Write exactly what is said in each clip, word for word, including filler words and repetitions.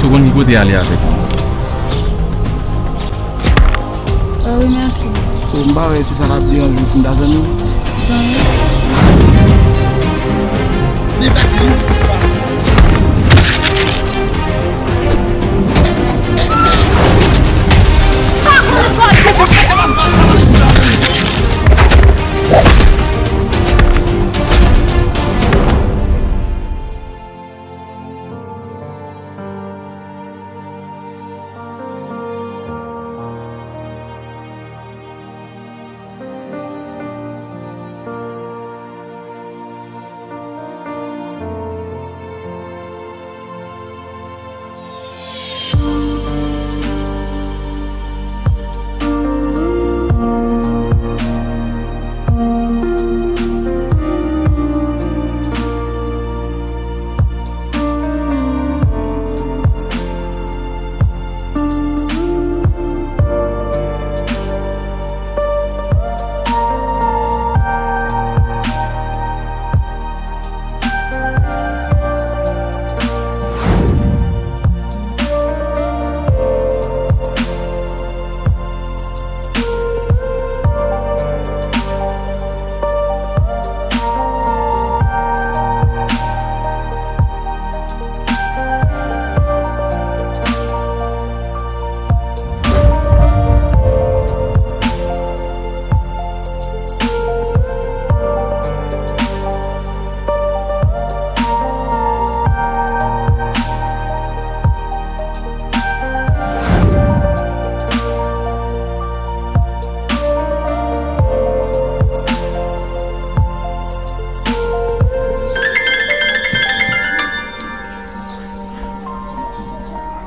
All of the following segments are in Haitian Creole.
Ou konn ki kote ale avèk li? Wi, mèsi. M pa wè si sa t ap deranje w si m ta zanmi w. Zanmi? Deplase nou, se pa.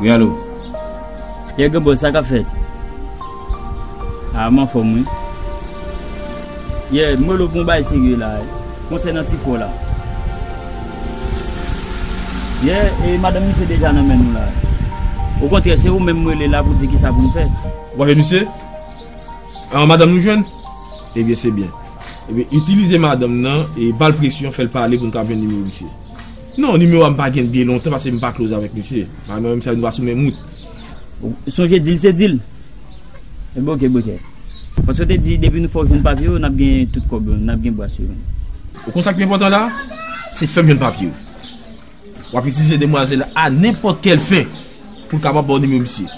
Wi, alo. Ye, Granbòs, sa k ap fèt? A, m anfòm, wi. Ye, m rele w pou yon bagay serye la, konsènan ti frè w la. Ye, e madanm misye deja nan men nou la. Okontrè, se ou menm m rele la pou di kisa pou n fè. Ou pa jwenn misye? A, madanm nou jwenn? Ebyen, se byen. Ebyen, itilize madanm nan e ba l presyon, fè l pale pou n ka jwenn nimewo misye. Non, nimewo a m pa gen l byen lontan paske m pa close avèk misye. Madanm misye nou pa sou menm wout. Ou sonje di l se di l. Ebyen, oke, oke. Paske w te di depi nou fè w jwenn papye yo, n ap gen tout kòb yo, n ap gen bras yo. Ou konn sa k pi enpòtan la? Se fè m jwenn papye yo. W ap itilize demwazèl a nenpòt kèl fen pou l kapab ba w nimewo misye.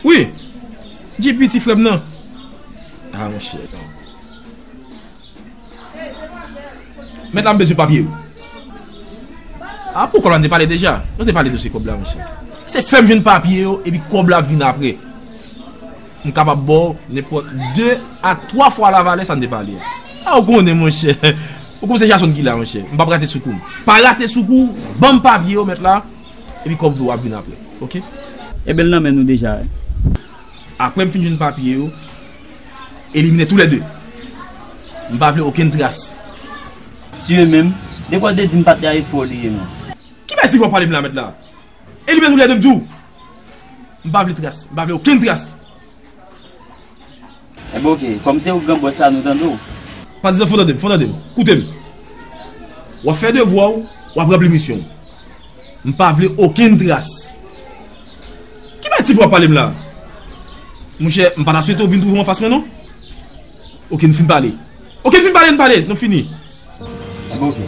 Wi, J P, ti frè m nan. A, monchè, non. Mèt la, m bezwen papye yo. A, pou kòb la, n te pale deja. Nou te pale dosye kòb la, monchè. Se fè m jwenn papye yo, epi kòb la ap vin apre. M kapab ba w nenpòt de a twa fwa lavalè sa n te pale a. A, ou konnen, monchè. Ou konnen se Jason ki la, monchè. M p ap rate soukou m. Pa rate soukou, ban m papye yo, mèt la. Epi kòb ou ap vin apre. Oke? Ebyen, l nan men nou deja, wi. Apre m fin jwenn papye yo, elimine toulède. M pa vle okenn tras. Tiye menm. Depi w te di m pa t la, e fò li ye, non. Ki bagay ti frè w pale m la, mèt la? Elimine toulède, m di w. M pa vle tras. M pa vle okenn tras. Ebyen, oke. Kòm se ou k gran bòs la, nou tande w. Patizan, fò tande m, fò tande m. Koute m. W ap fè devwa w, w ap ranpli misyon w. M pa vle okenn tras. Ki bagay ti frè w ap pale m la? Monchè, m pa ta swete w vin twouve w anfas mwen, non. Oke, n fin pale. Oke, n fin pale, n pale, nou fini. Ebyen, oke.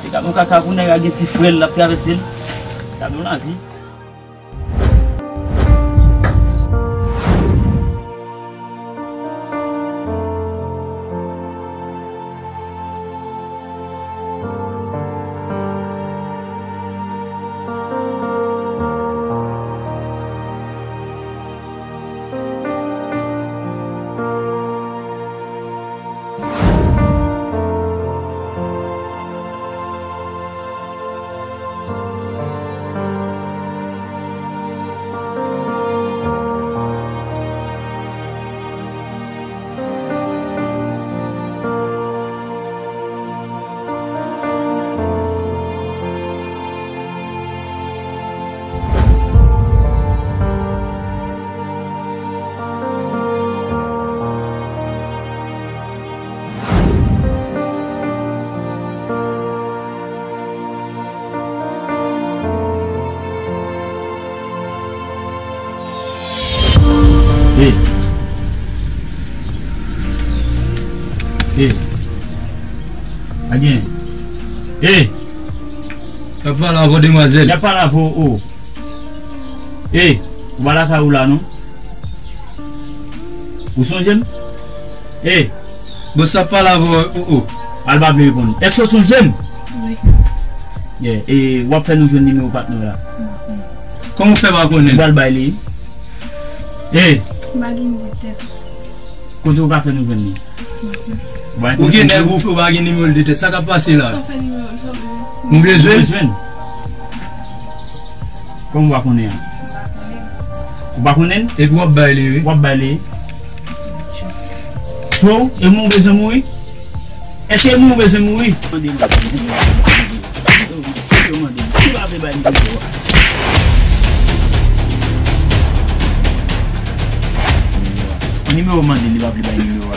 Se gade yon kaka pou nèg la gen ti frè l, l ap travèse l. Gade yon lavi. E! Y ap pale avè w, demwazèl. Y ap pale avè w, o. E! Ou pa lakay ou la, non? Ou sonje m? E! Bòs la ap pale avè w, o, o. Al pa vle reponn. Èske w sonje m? Wi. Yeah. E w ap fè nou jwenn nimewo patnè w la. Kòman w fè pa konnen? M pral bay li. E! M pa gen de tèt. Kote w ka fè nou jwenn li? Ou gen nèg ou fè, ou pa gen nimewo l de tèt. Sa k ap pase la? M bezwen. Ou bezwen? Kòman w pa konnen an? Ou pa konnen l? Epi w ap bay li, wi. W ap bay li. Cho, e moun bezwen mouri? Èske moun bezwen mouri? Mande, mande. Yo mande, li pa vle bay nimewo a. Nimewo mande, li pa vle bay nimewo a.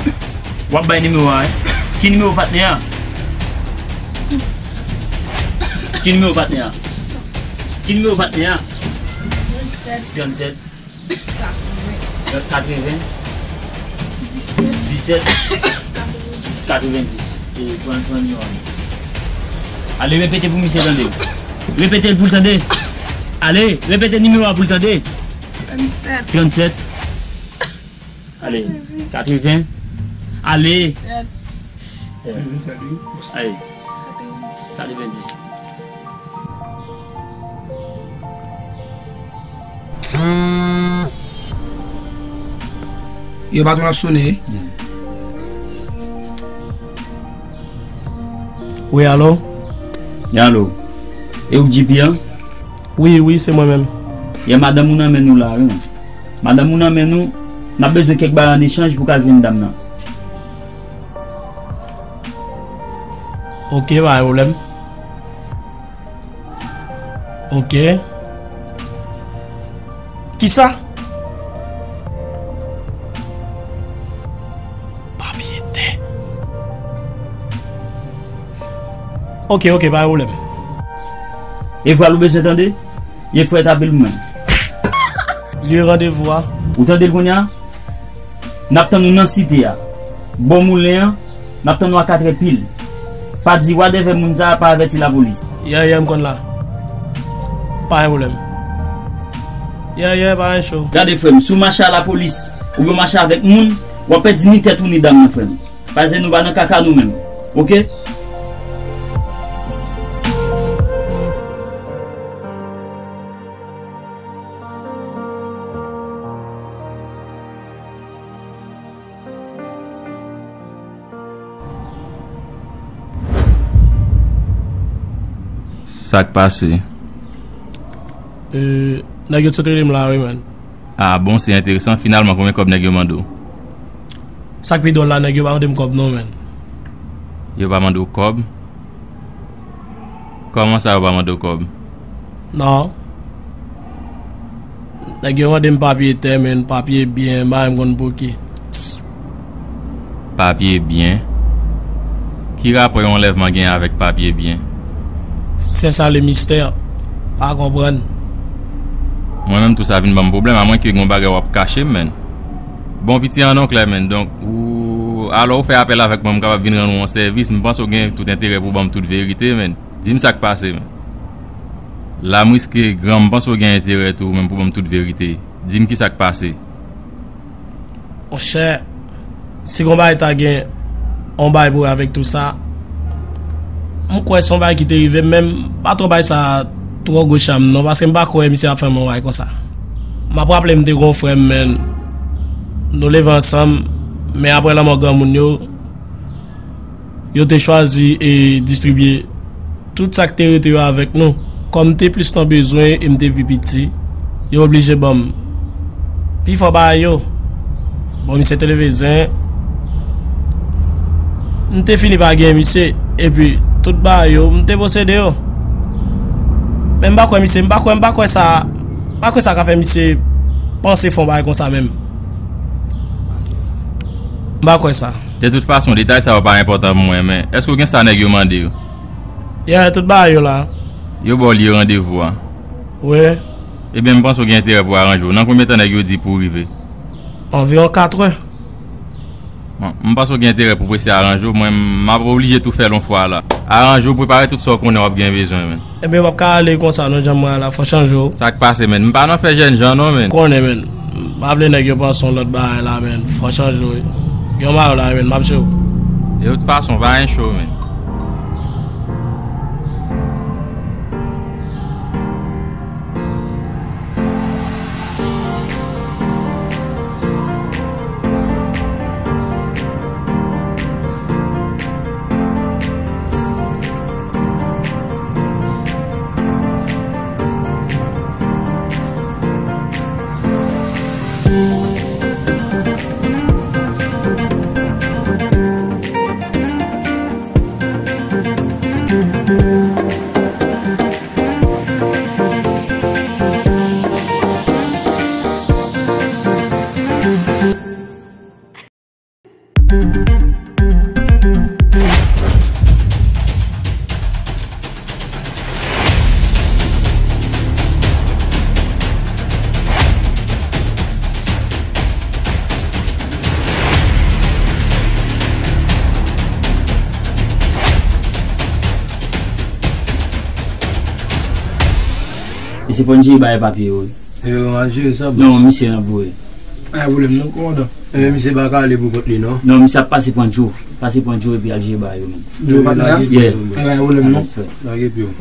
W ap bay nimewo a, wi. Ki nimewo patnè a? Ki nimewo patnè a? Ki nimewo patnè a? Trannsèt. Trannsèt. Katreven. Katreven. Disèt. Disèt. Katrevendis. Katrevendis. E, pran, pran nimewo a. Ale, repete pou misye tande. Repete l pou l tande. Ale, repete nimewo a pou l tande. Trannsèt. Trannsèt. Ale, katreven. Ale. Disèt. E. Ale, katrevendis. Yo, patwon ap sone. Wi, alo? Alo? E ou G P an? Wi, wi, se mwen menm. Yè, madanm ou nan men nou la, wi. Madanm ou nan men nou, n ap bezwen kèk bagay an echanj pou ka jwenn dam nan. Ok, pa gen pwoblèm. Ok. Kisa? Papye tè. Ok, ok, pa gen pwoblèm. E vwal ou bezwen tande? Ye frè, tape l pou mwen. Lye randevou a. Ou tande l kounye a? N ap tann ou nan site a. Bò moulen an, n ap tann ou a katrè pil. Pa di wadèvè moun sa a, pa avèti lapolis. Yè, yè, m konn la. Pa gen pwoblèm. Yè, yè, pa gen cho. Gade frè m, si w mache a lapolis, oubyen w mache avèk moun, w ap pèdi ni tèt ou ni dam nan frè m. Paske nou pa nan kaka nou menm. Ok? Sa k pase? E, nèg yo t sot rele m la, wi, man. Ah bon, se enteresan. Finalman, konbyen kòb nèg yo mande w? Sa k pi dwòl la, nèg yo pa mande m kòb non, man. Yo pa mande w kòb? Kòman sa yo pa mande w kòb? Non. Nèg yo mande m papye tè, men papye byen, m pa menm konn pou ki. Papye byen? Ki rapò yon anlèvman gen avèk papye byen? Sè sa le mistè, pa konprann. Mwen menm tou sa vin ban m pwoblèm, amwenke gen yon bagay w ap kache m, menn. Bon, piti an non klè, menn. Donk, ou, alò ou fè apèl avèk mwen, m kapab vin rann ou yon sèvis, m panse w gen tout enterè pou w ban m tout verite, menn. Di m sa k pase, menn. La m riske gran, m panse w gen enterè tou, menn, pou ban m tout verite. Di m ki sa k pase. Monchè, si gon bagay ta gen yon bagay pou wè avèk tou sa, m kwè se yon bagay ki te rive m, men m pa twò bay sa twò gwo cham non, paske m pa kwè misye ap fè m yon bagay konsa. M ap raple m te gon frè m, men nou leve ansanm, men apre lanmò granmoun yo, yo te chwazi e distribye tout sa k te rete yo avèk nou. Kòm m te plis nan bezwen e m te pi piti, yo oblije ban m pifò bagay yo. Bon, misye te leve zen. M te fini pa gen misye, epi tout bagay yo, m te posede yo. Men m pa kwè misye, m pa kwè, m pa kwè sa, m pa kwè sa ka fè misye panse fè yon bagay konsa menm. M pa kwè sa. De tout fason, detay sa yo pa enpòtan pou mwen, men èske w gen sa nèg yo mande yo? Yeah, tout bagay yo la. Yo ba w lye randevou a? Wi. Ebyen, m panse w gen enterè pou w aranje w. Nan konbyen tan nèg yo di pou w rive? Anviwon katrè. Bon, m panse w gen enterè pou w eseye aranje w, mwen, m ap oblije tou fè l yon fwa la. Aranje w, prepare tout sa w konnen w ap gen bezwen, menn. Ebyen, w ap ka ale konsa non, jan m wè a la, fò chanje w. Sa k pase, menn? M pa nan fè jènjan non, menn. Konnen, menn. M pa vle nèg yo panse yon lòt bagay la, menn. Fò chanje w wi. Gen yon bagay la, menn, m ap tcheke w. De tout fason, pa gen cho, menn. Misye fò n jere bagay papye yo wi. Yo, m al jere sa, bòs. Non, misye n ap voye. Pa gen pwoblèm non, kòmandan. Ebyen, misye pa ka ale pou kont li non. Non, misye ap pase pran Djo. Pase pran Djo epi al jere bagay yo menm. Djo patnè a? Yeah. Pa gen pwoblèm non. Lage pye w.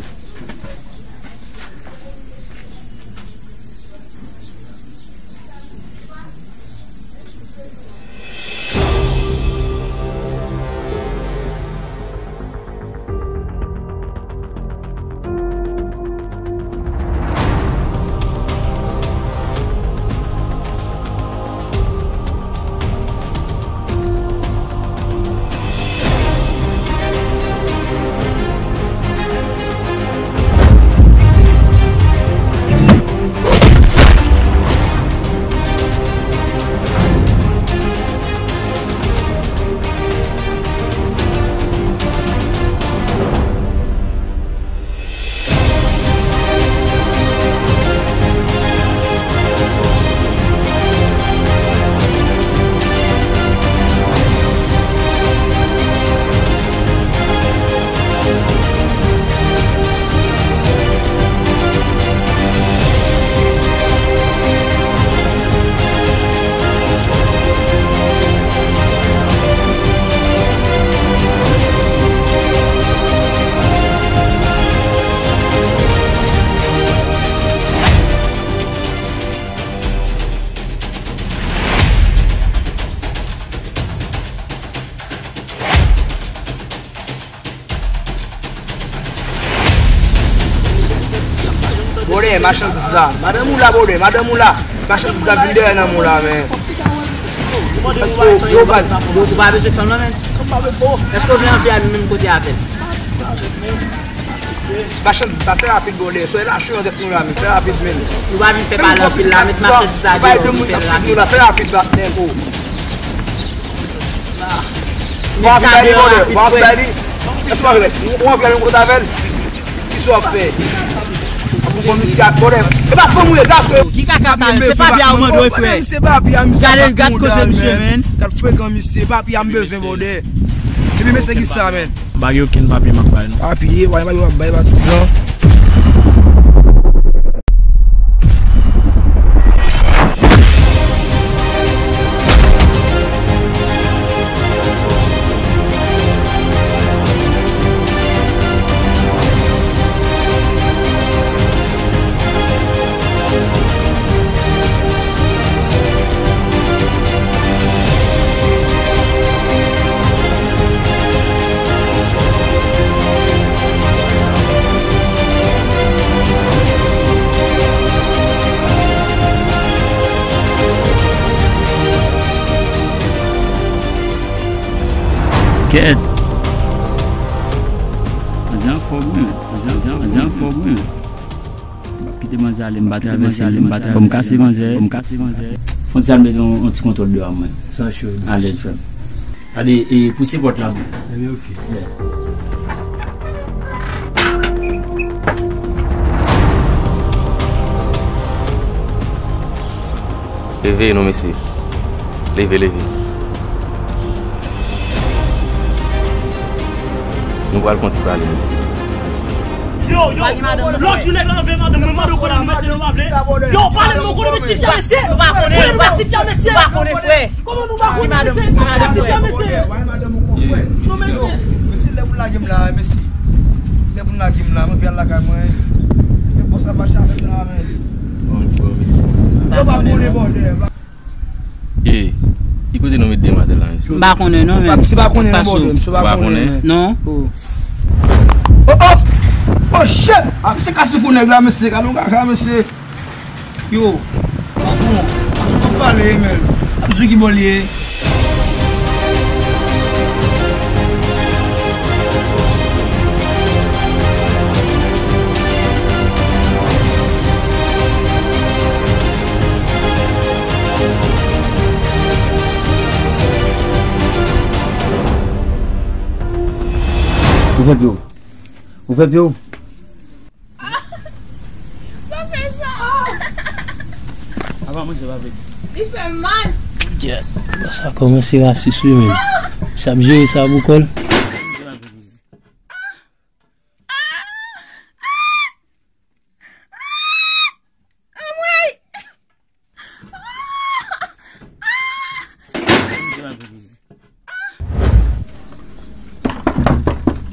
Bwodè, machandiz la. Madanm ou la, bwodè, madanm ou la. Machandiz la vin dèyè nan men w la, men. Yo, baz. Ou pa bezwen fanm nan, men. Èske w vle anvi al menm kote avè l? Machandiz la, fè rapid, bwodè. Soyez la, chou nan tèt nou la, men. Fè rapid, men. Nou pa vin fè pale anpil la, met machandiz la deyò, nou fè l rapid. Fè rapid, patnè, o. W ap bay li, bwodè, w ap bay li. Èske w ap bay li? W ap bay li, w ap bay li, w ap bay li. Kisa w ap fè? Ap pran misye ak bwodè. E pa fanm ou ye, gason. Ki kaka sa, men? Se papye a ou mande w, frè. Gade, gad koze misye, men. Gad frekan misye, papye a m bezwen, bwodè. Epi mesye ki sa, men. M pa gen okenn papye m ap bay, non. Papye, w a papye w ap bay patizan. Kèt. Manzè an fò wi, men. Manzè an fò wi, men. M p ap kite manzè ale, m pa travèse li, m pa travèse. Fò m kase manzè. Fò m kase manzè. Fon sa m bezwen yon ti kontwòl deyò a mwen. San cho. Alèz, frè m. Gade, e, pouse pòt la pou. Ebyen, oke. Yeah. Leve non, mesye. Leve, leve. Nou pral fè yon ti pale, mesye. Yo, yo, lòt jou nèg la anvle madanm mwen, mande w konnen nou mete nou pa vle. Yo, pale m non, konnen met ti fi a, mesye. Nou pa konnen, nou pa, nou pa konnen, frè. Kòman nou pa konnen, mesye? Met ti fi a, mesye. Non, mesye. Mesye, lè pou lage m la, mesye. Lè pou lage m la, mwen vin al lakay mwen. Men bòs la pa chache m la, men. Yo pa konnen bòdè. E, ki kote nou met demwazèl la, mesye? M pa konnen non, men. Misye pa konnen non, bòdè, misye pa konnen. Non. Oh, oh! Oh, shit! Ah, misye ka sekou nèg la, mesye. Gade yon kaka, mesye. Yo, patwon, patwon, ap pale, men. Ap di ki bò l ye. Ouvè pye w. Ouvè pye w. Pa fè sa. Apa mwen se pa vle. Li fè m mal. Djè, bon, sa kòmanse rasis wi, men. Sa ap jere sa boukòl.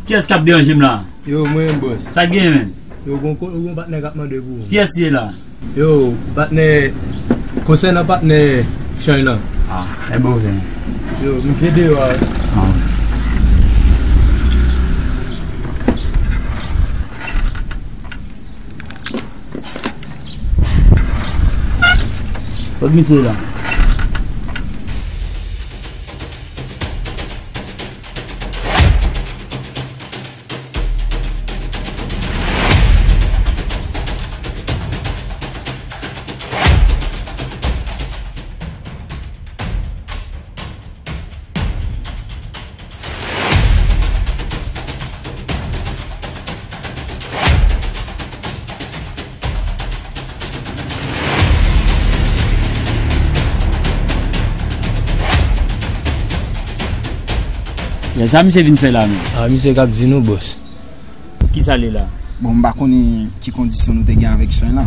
Kiyès k ap deranje m la? Yo, mwen menm, bòs. Sa k genyen, menn? Yo, gon ko-, gon patnè k ap mande pou ou. Kiyès li ye la? Yo, patnè, konsènan patnè Chany lan. Ah, e bon, zen. Yo, m vle deyò a. Ah. Kot misye la? Lè sa misye vin fè la menm? Ah, misye k ap di nou, bòs. Kisa li la? Bon, m pa konnen ki kondisyon nou te gen avèk Chany lan.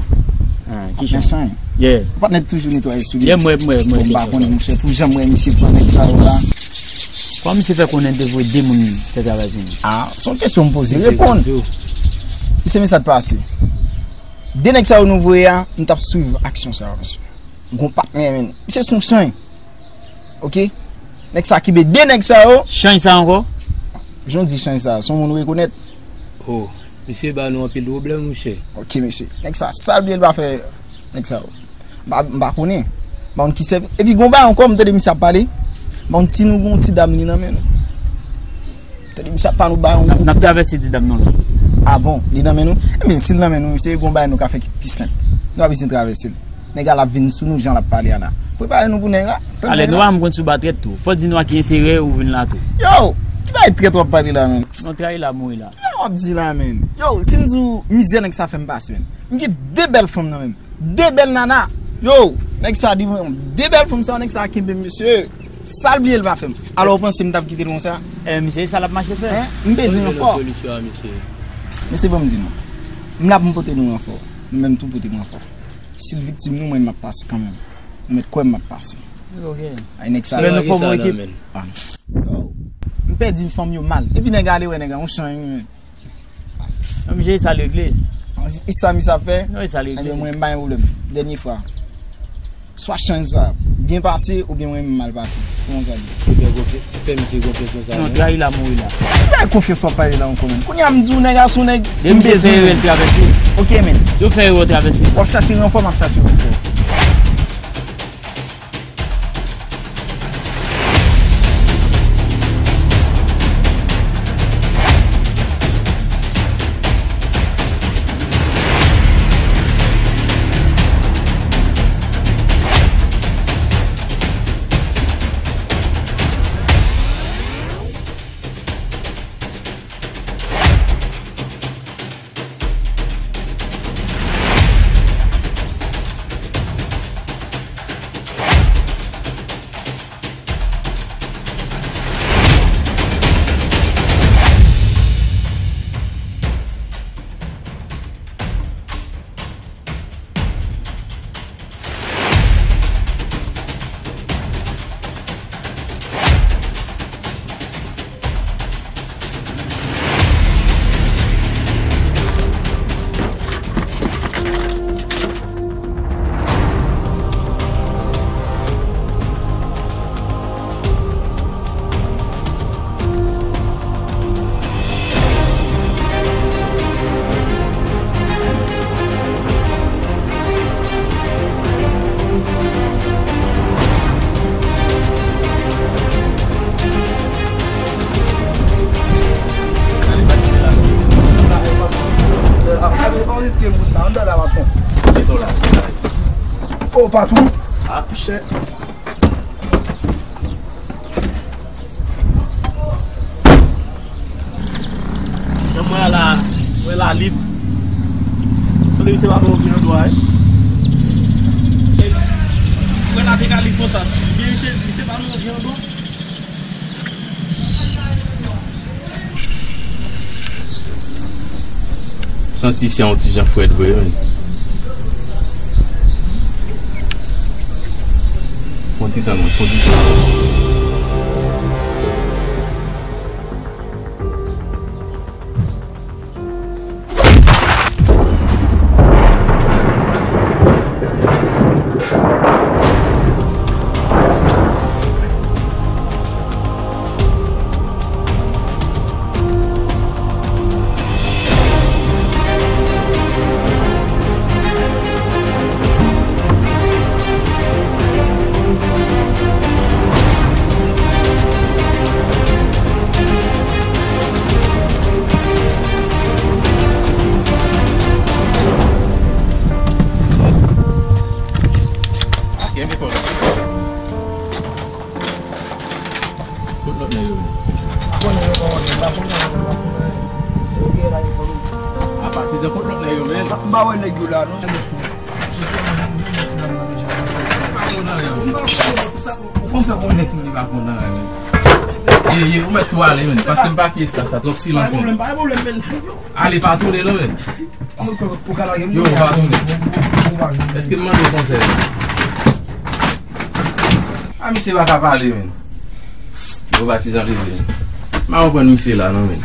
Ah, ki Chany? Chany. Yeah. Ou pa t nèt toujou netwaye soulye. Yeah, mwen, mwen, mwen. Bon, m pa konnen, monchè, pou jan m wè misye pran nèg sa yo la. Kòman misye fè konnen te voye de moun fè travay pou nou? Ah, se yon kesyon m poze, reponn. Misye, men sa k pase. De nèg sa yo nou voye a, m t ap swiv aksyon sa yo, mesye. Gon patnè, men. Misye se yon Chany. Ok? Nèg sa kenbe de nèg sa yo. Chany sa ankò? Jan w di Chany sa, se yon moun ou rekonèt? Oh, misye ba nou anpil pwoblèm, monchè. Ok, mesye. Nèg sa, sa l byen l pa fè nèg sa yo. M pa, m pa konnen. M pa konn ki sèvi. Epi gon bagay ankò, m tande misye ap pale. M pa konn si nou gon ti dam li nan men nou. Tande misye ap pale, nou ba yon ti dam. N ap travèse ti dam nan la. Ah bon, li nan men nou? Ebyen, si l nan men nou, se gon bagay nou ka fè ki pi senp. Nou pa bezwen travèse l. Nèg la ap vin sou nou jan l ap pale a la. Prepare nou pou nèg la. Tann nèg la. Alè, nou pa janm konn si w pa trèt tou. Fò w di nou a ki enterè ou vin la tou. Yo! Ki bagay trèt w ap pale la menm? Non, trayi la, mouri la. Ki bagay w ap di la menm? Yo, si m di w mizè nèg sa fè m pase menm. M gen de bèl fanm nan menm. De bèl nana. Yo! Nèg sa devan de bèl fanm sa, nèg sa kenbe m, mesye. Sa l bliye l pa fè m. Alò, ou panse m t ap kite l konsa? Eh, misye, sa l ap mache fè? Hein? M bezwen ranfò. Solisyon a misye. Mesye, ban m di nou. M la pou m pote nou ranfò. Nou menm tou pote m ranfò. Si l viktim nou, mwen m ap pase kanmenm. Ou mèt kwè m ap pase. Ok. Ay, nèg sa. Men nou fòme yon ekip. Ah. Yo. M pèdi fanm yo mal. Epi nèg ale wè nèg la, yon Chany. Non, misye, e sa l regle. E sa misye ap fè? Non, e sa l regle. Ebyen, mwen, m pa gen pwoblèm. Dènye fwa. Swa Chany sa byen pase, oubyen mwen menm mal pase. Kòman sa ye? Ou fè konfyans, ou fè misye konfyans konsa, non, trayi la, mouri la. Ki bagay konfyans w ap pale la ankò, menm? Kounye a m di w nèg la se yon nèg. Depi se fè erè l travèse. Ok, menm. Yo fè erè w travèse. W ap chache ranfò, m ap chache ranfò. O patwon. Ah. Chè. Jan mwen la, mwen la lib. Sanble misye pa nan yon vi an dwa, wi. Mwen la te ka lib konsa. Byen, misye, misye pa nan yon vi an dwa. Santi isi a yon ti jan frèt vre, wi. Fon ti tann, wi, fon ti tann. Kot lòt nèg yo menm? Apa tizan, kot lòt nèg yo menm? M pa wè nèg yo la non. Ou konn fè konnen ti li pa konn anyen. Ye, ye, ou mèt tou ale menm, paske m pa fyè espas la, twòp silans menm. Ale, pa tounen non menm. Yo, pa tounen. Èske m mande w konsèy? A, misye pa ka pale menm. Yo, patizan leve menm. M pa konprann misye la non menm.